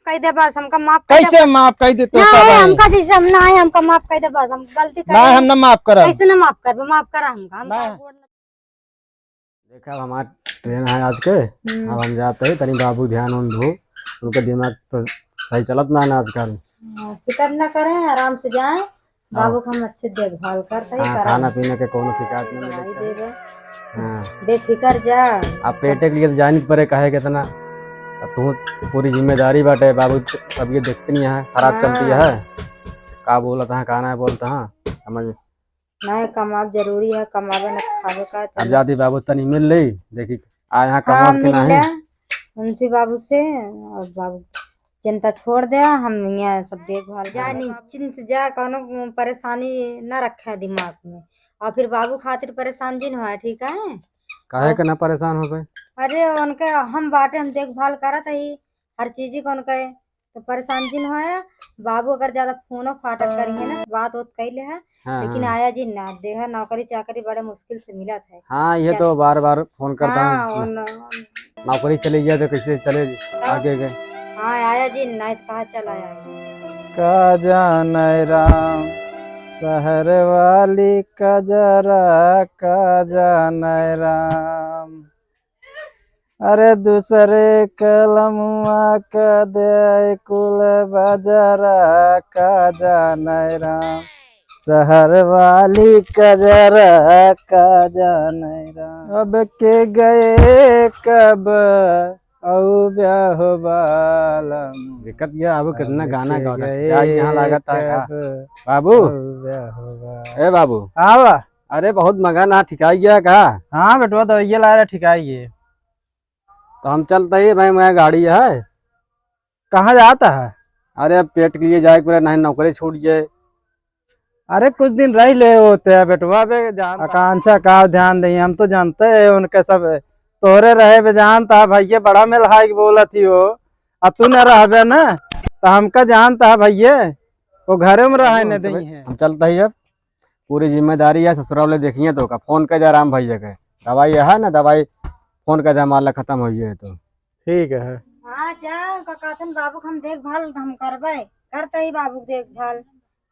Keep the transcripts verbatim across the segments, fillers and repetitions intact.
कह दे बस, हमका माफ कर दे। कैसे माफ कर दे तो ना, सब है? हमका जैसे हम ना आए, हमका माफ कर दे बस, हम गलती ना, करे। हम ना माफ करब। कैसे ना माफ करबे? माफ करा हमका, हमका ना। गोड़ न देखा, अब हमार ट्रेन है आज के, हम्म। अब हम जाते हैं, तनी बाबू ध्यान उन दो, उनका दिमाग तो सही चलत ना है आजकल। हाँ, फिकर ना करें, आराम से जाएं, हाँ। बाबू को हम अच्छे देखभाल करते हैं, हाँ, करब। खाना पीना के कोनो शिकायत ना मिले हाँ, चाहिए। देबे। हाँ। बेफिकर जा। अब पेटे के लिए तो जानी पड़े, काहे कितना, अब तू पूरी जिम्मेदारी बाटे, बाबू तबीयत देखते नहीं है, खराब चलती है, हाँ। का बोलत है, का ना बोलत है, समझ नहीं, कमाब जरूरी है, कमाबे न खाबे का अब तो। जाती बाबू तनी मिल ले, देखी आ यहाँ हाँ, कमास के मिल नहीं। ले उनसे बाबू से, और बाबू चिंता छोड़ दे, हम यहाँ सब देखभाल जा, हाँ। निश्चिंत जा, कौनो परेशानी न रखे दिमाग में। और फिर बाबू खातिर परेशान जिन हुआ, ठीक है? काहे और के ना परेशान हो गए? अरे उनके हम बाटे, हम देखभाल करत ही हर चीज को उनके, तो परेशान जिन होया। बाबू अगर ज्यादा फोनो फाटक करी है ना, बात होत कैले है, हाँ, लेकिन हाँ। आया जिन ना, देहा नौकरी चाकरी बड़े मुश्किल से मिलत है। हाँ, ये क्या? तो बार बार फोन करता हाँ, हूँ। उन- नौकरी चली जाए तो कैसे चले तो आगे के? हाँ, आया जिन ना, तो कहाँ चला आया? का जाने राम, शहर वाली कजरा, का जाने राम। अरे दूसरे कलमुआ क दे कुल बजरा, का जाने राम, शहर वाली कजरा, का जाने राम। अब के गए कब औ ब्याह बालम। दिक्कत यह अब कितना अब गाना के गावत है, गए आज यहाँ लागत है का? कब बाबू। औ ब्याह बालम। ए बाबू। आवा। अरे बहुत मगन आ, ठिकाई गया का? हाँ बेटवा, दवाइया ला रहा, ठिकाई गए। तो हम चलते ही भाई, मैं गाड़ी है। कहाँ जाता है? अरे अब पेट के लिए जाए के पड़े, नहीं नौकरी छूट जाए। अरे कुछ दिन रह ले होते है बेटवा, बे जान आकांक्षा का ध्यान दे, हम तो जानते हैं उनके सब, तोहरे रहे बे जानता है भैया, बड़ा मेल हाइक बोलत ही हो, आ तू न रहबे ना तो हमका जानता है भैया, वो घरे में रहे हम न सब, दई है। हम चलता ही अब। पूरी जिम्मेदारी है, ससुरा वाले देखिए तो का। फोन कर दे राम भैया के, दवाई है ना, दवाई फोन कर दे, हमारा खत्म हो जाए तो। ठीक है। हाँ, जा, का कहतन बाबू के हम देखभाल हम करबे, करते ही बाबू के देखभाल,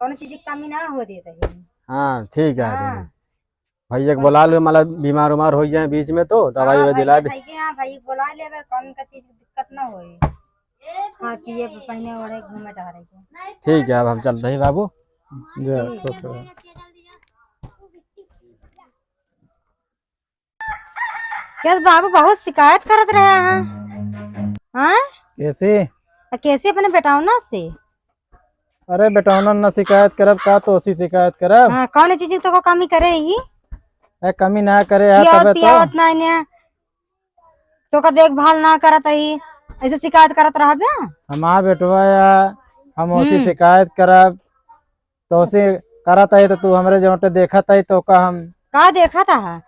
कौनो चीज की कमी ना हो देते ही। हाँ, ठीक है। हाँ। भैया के बुला लो, मतलब बीमार उमार हो जाए बीच में तो दवाई हाँ, वाई दिला भैया दे। ठीक है, हाँ, भैया के बुला लेबे, कौन का चीज की दिक्कत ना होई। खा पिए पे पहने ओढ़े घूमे टहरे के। ठीक है, अब हम चलते ही बाबू। जा, ठीक। खुश रहो। क्या बाबू बहुत शिकायत करत रहे हैं? हाँ? कैसे? आ, कैसे अपने बेटौना से? अरे बेटौना न शिकायत करब का, तो उसी शिकायत करब। हाँ, कौन चीज तो को कमी करे ही? ए, कमी ना करे है, पियावत, तबे तो। पियावत ना इन्हें, तो का देखभाल ना करत ही, ऐसे शिकायत करत रहबे? हमार बेटवा या, हम उसी हम्म। शिकायत करब, तो उसी करत है तो तू हमरे जोटे देखत है तो का हम का देखत है?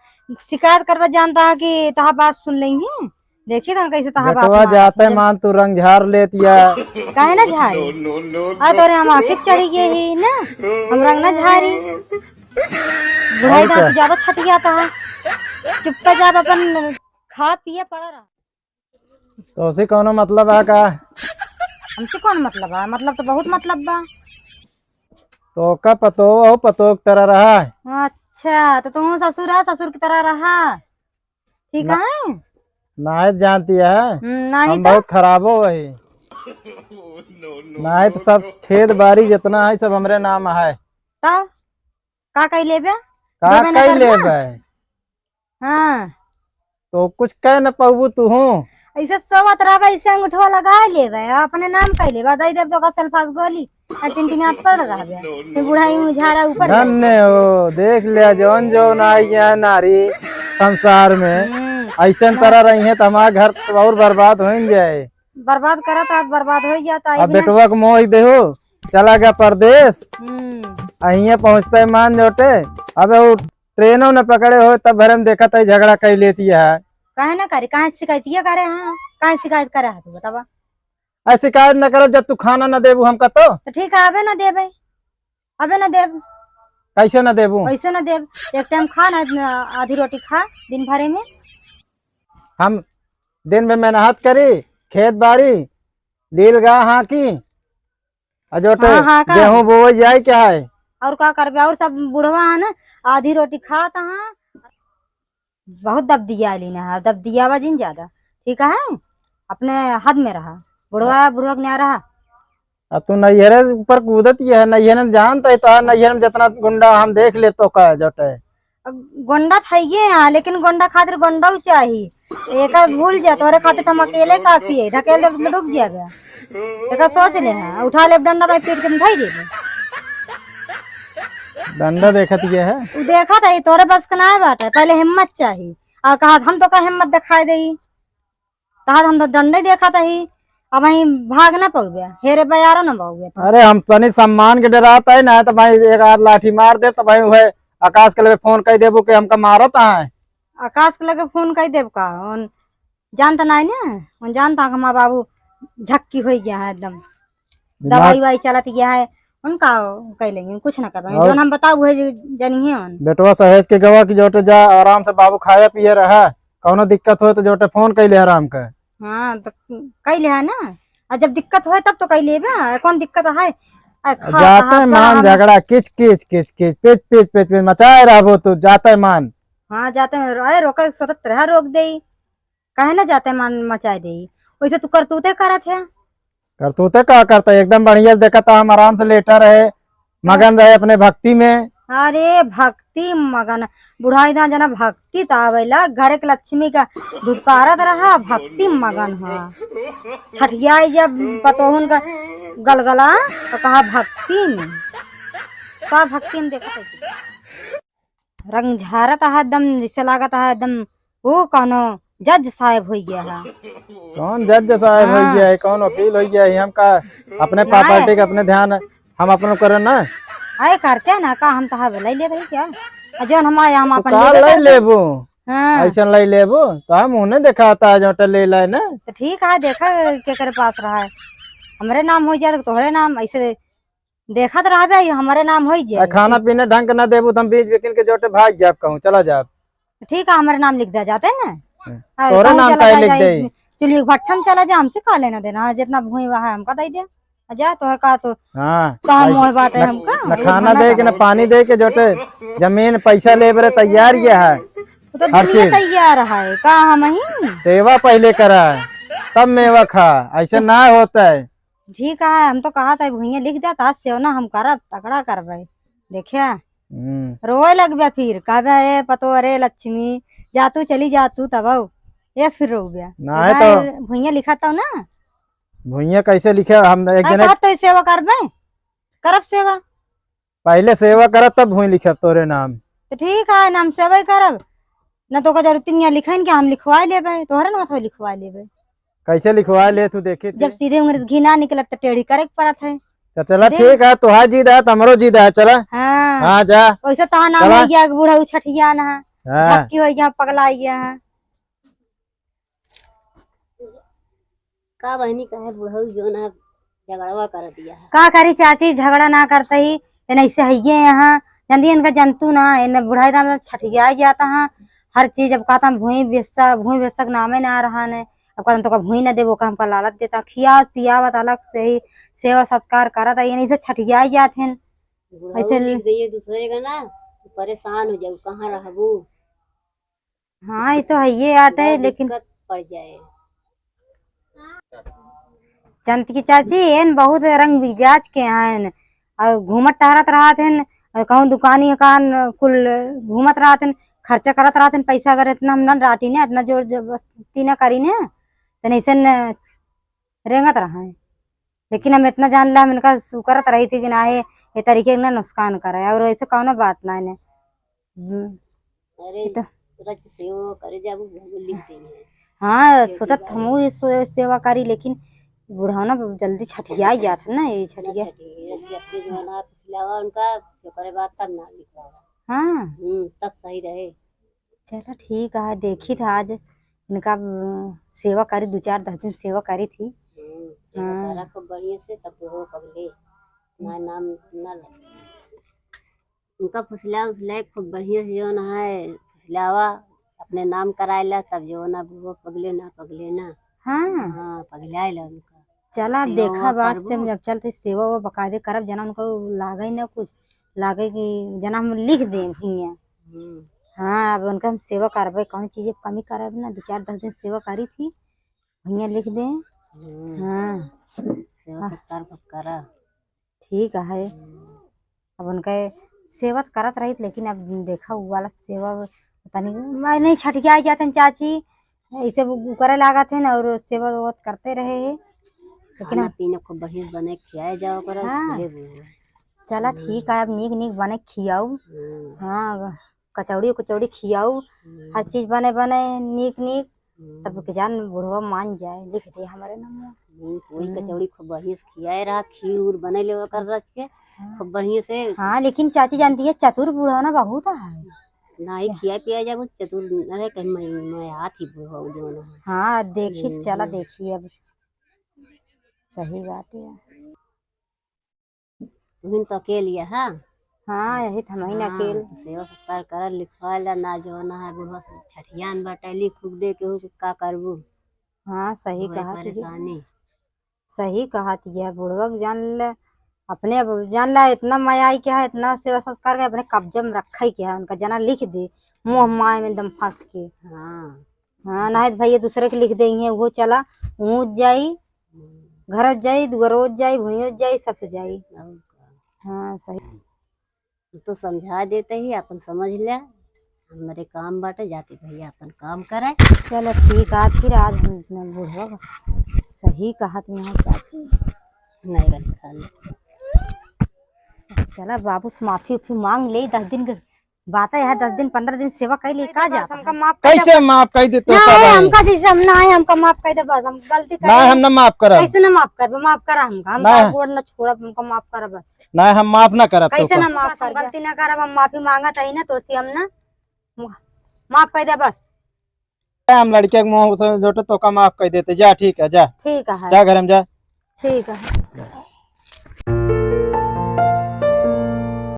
शिकायत करबे जानता है कि तहा बात सुन लेंगे। देखी तो कैसे तहा बात बेटवा मानत जाते है। मान तू रंग झार लेत या। काहे ना झारी? आ तोरे हम आँखें चढ़ी गए ही ना, हम रंग ना झारी। बुढ़ाई और दांत क्या? ज्यादा छट गया था। चुप्पे जाब अपन खा पिए पड़ा रहा। तो उसी कौनो मतलब है का? हमसे कौन मतलब है? मतलब तो बहुत मतलब बा। तो का पतोह हो, पतोह की तरह रहा है। अच्छा, तो तू ससुर है, ससुर की तरह रहा। ठीक ना, है? नाहीं जानती है। हम्म, नाहीं हम तो? बहुत खराब हो वही। नाहीं तो सब खेत बारी जितना है, सब हमरे नाम है। तो का कई लेबे? का देबे ना कई करबे? लेबे? हाँ। तो कुछ कह न पाबू तू हूँ। ऐसे सोवत रहबे, ऐसे अंगूठवा लगा लेबे, अपने नाम कह लेबे, दे देब तो का सल्फास गोली, आ टिनटिनात पड़ रहबे। फिर बुढ़ाई में झाड़ा ऊपर धन्य हो, देख लिया जौन जौन आई है नारी संसार में, हम्म। ऐसे तरह रही है तो हमारा घर तो और बर्बाद हो ही जाए। बर्बाद करत है, बर्बाद हो ही जाता है अब बिना। बेटवा को मोह देहो, चला गया परदेस। हम्म। आ हियां पहुंचते मान जोटे, अबे वो ट्रेनों न पकड़े हो, तब भरे में देखत है झगड़ा कर लेती है। काहे ना करे, काहे शिकायतिया करे, हाँ? काहे शिकायत करे है तू बतावा? आ शिकायत न करब, जब तू खाना न देबू हमका तो। तो ठीक है, अबे न देबे, अबे न देब। कैसे न देबू? कैसे न देब? एक टाइम खा ना, आधी रोटी खा दिन भरे में। हम दिन में मेहनत करी, खेत बारी, लील गा हाँ की? अजोटे हाँ, हाँ, का? गेहूं बोवे जाए क्या है? और का करबे, और सब बुढ़वा है ना, आधी रोटी खात हाँ, बहुत दब दिया लीना है, दब दिया बा जिन ज्यादा, ठीक है, अपने हद में रहा, बुढ़वा, बुढ़वा के न्या रहा। आ तू नैहरे ऊपर कूदत ये है, नैहरे में जानत है तो नैहरे में जितना गुंडा हम देख ले तो का जोटे। अब गोंडा त हइये हाँ, लेकिन गोंडा खातिर गोंडा उ चाही। एका भूल जा, तोरे खातिर त हम अकेले काफी है, ढकेल दे त डूब जाबे। एका सोच ले हाँ, उठा ले डंडा भाई पीट के हम धई देबे। डंडा देखत ये है। उ देखत है, तोरे बस के ना बाटे, पहले हिम्मत चाही। आ कहा हम तो का हिम्मत दिखाई देई। तहार हम तो डंडे देखत ही, अब वहीं भाग ना पउबे, हेरे बयारो ना पउबे। अरे हम तनी सम्मान के डरात है ना, तो भाई एक आध लाठी मार दे, तो भाई वह आकाश के लगे फोन कर देबो कि हमका मारत है। आकाश के लगे फोन कर देब का? उन जानत नाई ना, उन जानत है कि हमार बाबू झक्की हो गया है एकदम, दिमाग दवाई वाई चलत गया है, उनका कह लेंगे, कुछ ना कर पाएंगे। और जौन हम बताऊ है जनिए उन। बेटवा सहेज के गवा की जोटे जा, आराम से बाबू खाया पिए रहा, कौनो दिक्कत होए तो जोटे फोन कइले आराम के। हाँ, तो कइले है ना, आ जब दिक्कत होए तब तो कइले बा, कौन दिक्कत है? आ, खा, जाते कहा, मान कहा, झगड़ा, किच, किच, किच, किच, पिच, पिच, पिच, पिच, मचाए रहबो तू, जाते मान। हाँ, जाते मान, अरे रोके सोचत रहा, रोक देई, काहे ना जाते मान मचाए देई, वैसे तू करतूते करत है। करतूते का करता, एकदम बढ़िया से देखा था, हम आराम से लेटा रहे, मगन रहे अपने भक्ति में। अरे भक्ति मगन, बुढ़ाई दा जना भक्ति त आवेला, घर के लक्ष्मी का धुतकारत रहा, भक्ति मगन ह। छठियाई जब पतोहन का गलगला तो कहा भक्ति में, का भक्ति में देखत है। रंग झारत है एकदम, जैसे लागत है एकदम वो कौनो जज साहब हो गया है। कौन जज साहब हो हाँ। गया है, कौन वकील हो गया है? हमका अपने ना। प्रॉपर्टी का अपने ध्यान हम अपनो करे ना। अरे करते हैं ना का, हम तहा लई ले रही क्या? आ जौन हम आए हम तू अपन का लेबे लई करते। लेबू? हाँ। ऐसन लई लेबू तो हम उन्हें दिखाता है जो ले लाए ना। तो ठीक है, देखा के करे पास रहा है, हमरे नाम हो जाए तो तोहरे नाम, ऐसे देखत रहबे, ई हमरे नाम होई जाई। आ, खाना पीना ढंग के ना देबू, त हम बीच बिकिन के जोटे भाग जाब कहूँ, चला जाब। ठीक है, हमरे नाम लिख दे जाते ना। हाँ। हाँ, तोरे कहूँ नाम चला काहे जा, लिख जा, दे? चुली के भट्ठा में चला जा, हमसे का लेना देना है, जितना भूमि वहाँ हमका दे दे। आ जा, तोहे का तो हाँ, का ऐसे मोह बाटे ना, हमका? ना ये खाना खाना दे के, ना खाना। पानी दे के, जोटे जमीन पैसा ले बरे तैयार ये है। वो तो हर दुनिया चीज। तैयार है, का हम ही? सेवा पहले करा, तब मेवा खा, ऐसे ना होता है। ठीक है, हम तो कहा था भुइयां लिख देता, आज सेवना हम करब, तगड़ा करबे। देखे, हम्म। रोए लगबे फिर, कहबे, "ए पतो, अरे लक्ष्मी, जा तू, चली जा तू, तब आऊ।" ये फिर रोबे। ना है तो भुइयां लिखा था ना। भुइयां कैसे लिखे? हम एक अरे जने कहत तो सेवा करबे, करब सेवा। पहले सेवा करब, तब भुइयां लिखब तोरे नाम। तो ठीक है, नाम सेवा ही करब, ना तो का जरूरत नहीं है लिखन के, हम लिखवा लेबे, तोहरे ना हाथ लिखवा लेबे। कैसे लिखवा ले तू, देखी थी? जब सीधे उंगली से घी ना निकलत तो टेढ़ी करे के पड़त है। तो चला दे। ठीक है, तोहार जिद है तो हमरो जिद है, चला। हाँ। हाँ, जा। वैसे तहा नाम चला। हो गया कि बूढ़ा उछठिया ना है। हाँ। झक्की हो गया, पगला गया है। का बहनी कहे बुढ़ऊ जो ना झगड़वा कर दिया है। का करी चाची, झगड़ा ना करते ही, एन ऐसे हइये यहाँ, जल्दी इनका जंतु ना, इन बुढ़ाई दाम छठिया जाता है, हर चीज अब कहता हम भूमि बेचसा, भूमि बेचसा के नामे ना रहा ने, अब कहता हम तो भूमि ना देबो, का हमका लालच देता, खियावत पियावत अलग से ही सेवा सत्कार करत है, इन्हीं से छठिया जात हैं। बुढ़ऊ ऐसे लिख दइए दूसरे का ना, परेशान हो जाऊ, कहाँ रहबू? हाँ, ये तो है, ये आटे, बड़ा लेकिन दिक्कत पड़ जाए। चंद की चाची, एन बहुत रंग मिजाज के हैं, और घूमत टहरत रहत हैं, और कहूँ दुकानी कान कुल घूमत रहत हैं, खर्चा करत रहत हैं, पैसा अगर इतना हम न डाटी ने, इतना जोर जबरदस्ती न करी ने, तो नहीं से न रेंगत रहा है। लेकिन हम इतना जान ला, हम इनका सु-, करत रही थी कि ना, ये, ये तरीके ना नुकसान करे, और ऐसे कौनो बात ना है ने। हम्म। अरे, ये तो रच सेवा करे जाबू, भगवान लिख देंगे। हाँ, ये सोचत बात हमहू है। ये सो-, सेवा करी, लेकिन बुढ़ौना जल्दी छठिया जात है ना, ये ना छठिया। छठिया, ये अपने जो है ना, पिछलावा उनका, जो करे बात तब ना लिखवावा। हाँ। हम्म, तब सही रहे। चला ठीक है, देखी था आज इनका, अ, सेवा करी, दो चार दस दिन सेवा करी थी। हम्म, सेवा हाँ। करा खूब बढ़िया से, तब तो हो पगले। हम्म। हमार नाम ना ले। उनका फुसला उसला खूब बढ़िया से जो ना है, फुसलावा, अपने नाम कराए ला, तब जो ना वो पगले ना, पगले ना। हाँ। हाँ, पगलाए ला उनका। चला, सेवा देखा, वेवा बात करबो। से हम जब चलते सेवा वेवा बकायदे करब, जना उनको लागे न कुछ, लागे कि जना हम लिख देम हियाँ। हम्म। हाँ, अब उनका हम सेवा करबे, कौन चीज कमी करब ना, दो चार दस दिन सेवा करी थी, हियाँ लिख दे। हम्म। हाँ। सेवा हाँ। सत्कार खूब करा। ठीक है। हम्म। अब उनके सेवा त करत रहित, लेकिन अब देखा, उ वाला सेवा तनी मैं नहीं छठिया जाते हैं चाची, ऐसे वो करे लागत है ना, और सेवा वो करते रहे है। लेकिन खाना हम पीना खूब बढ़िया से बने खियाए जाओ करो, हाँ। भले भी हो। चला हम्म। ठीक है, अब नीक नीक बने खियाऊ। हम्म। हाँ, कचौड़ी कचौड़ी खियाऊ, हम्म। हर चीज बने बने नीक नीक। हम्म। तब के जान बुढ़वा मान जाए, लिख दे हमारे नाम। हम्म, पूरी हम्म। कचौड़ी खूब बढ़िया से खियाए रहा, खीर उर बने लेवा कर रच के, हाँ। खूब बढ़िया से। हाँ, लेकिन चाची जानती है, चतुर बुढ़वा ना बहुत है। नहीं, खिया पिया जाबो, चतुर, अरे, कहीं मैं, मैं आत ही बुढ़वा जो ना है। हाँ, देखी, हम्म, चला हम्म। देखी अब। सही बात है। तुहिन तो अकेल है, हाँ? हाँ, यही तो हमहिन हाँ, अकेल। तो सेवा सत्कार कर लिखवा ला ना, जो ना है बुढ़वा से छठियान बाटे, लिख उख दे केहू के का करबू? हाँ, सही वही कहत ही। परेशानी। सही कहत ही, बुढ़वा के जान ले, अपने अब जान ला, इतना मयाई के है, इतना सेवा सत्कार के अपने कब्जे में रखे के है, उनका जना लिख दे, मुँह माय में दम फंस के। हाँ। हाँ, नाहीं तो भैया दूसरे के लिख देइहैं, उहो चला, उहुँ जाई, हम्म। घर जाई, दुआरो जाई, भुइयों जाई, सब जाई। और का? हाँ, सही। तू समझा देते ही, अपन समझ ले, हमरे काम बाटे, जाती भैया अपन काम करे। चलो ठीक है, फिर आज हम इतना बुढ़वा सही कहत ही चाची। नहीं रही खाली। चला बाबू से माफी उफी मांग ले, दस दिन के बात है, यहाँ दस दिन, पन्द्रह दिन सेवा कर ली, का जाता है? हमका माफ कर दे। कैसे माफ कर दे तो ना का है, भाई? हमका जैसे हम ना है, हमका माफ कर दे बस, हम गलती कर ना, हम ना माफ करब। कैसे ना माफ करब? माफ करा हमका, हम ना। का गोड़ ना छोड़ब, हमका माफ करा बस। ना, हम माफ ना करब तो कैसे का? ना माफ कर? गलती ना करब, हम माफी मांगत ही ना, तो से हम ना, माफ कर दे बस। हम लड़के के मुँह से जोटे तो का माफ कर देते, जा, ठीक है, जा। ठीक है। जा घर में जा। ठीक है।